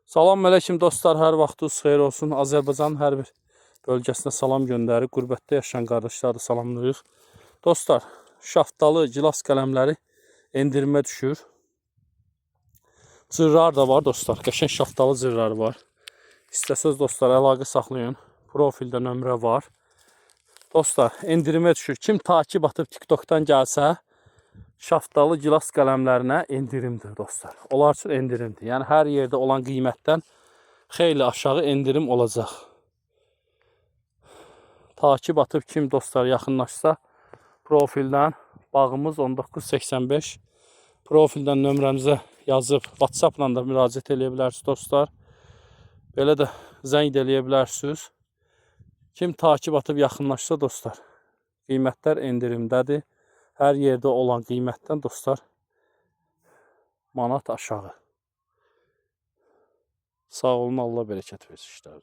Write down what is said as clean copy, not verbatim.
Salam əleykum dostlar, hər vaxtınız xeyir olsun. Azərbaycanın hər bir bölgəsinə salam göndərir. Qürbətdə yaşayan qardaşları salamlayırıq. Dostlar, şaftalı, gilas qələmləri endirimə düşür. Cırrar da var dostlar. Qəşəng şaftalı cırrarı var. İstəsəz dostlar, əlaqə saxlayın. Profildə nömrə var. Dostlar, endirimə düşür. Kim takip atıb TikTokdan gəlsə, şaftalı gilas qələmlərinə endirimdir dostlar. Onlar üçün endirimdir. Yəni hər yerdə olan qiymətdən xeyli aşağı endirim olacaq. Takip atıb kim dostlar yaxınlaşsa, profildən bağımız 1985 profildən nömrəmizə yazıb WhatsApp-la da müraciət eləyə bilərsiniz dostlar. Belə də zəng də eləyə bilərsiniz. Kim takip atıb yaxınlaşsa dostlar, qiymətlər endirimdədir. Hər yerdə olan qiymətdən dostlar manat aşağı. Sağ olun, Allah bərəkət versin işlərinizə.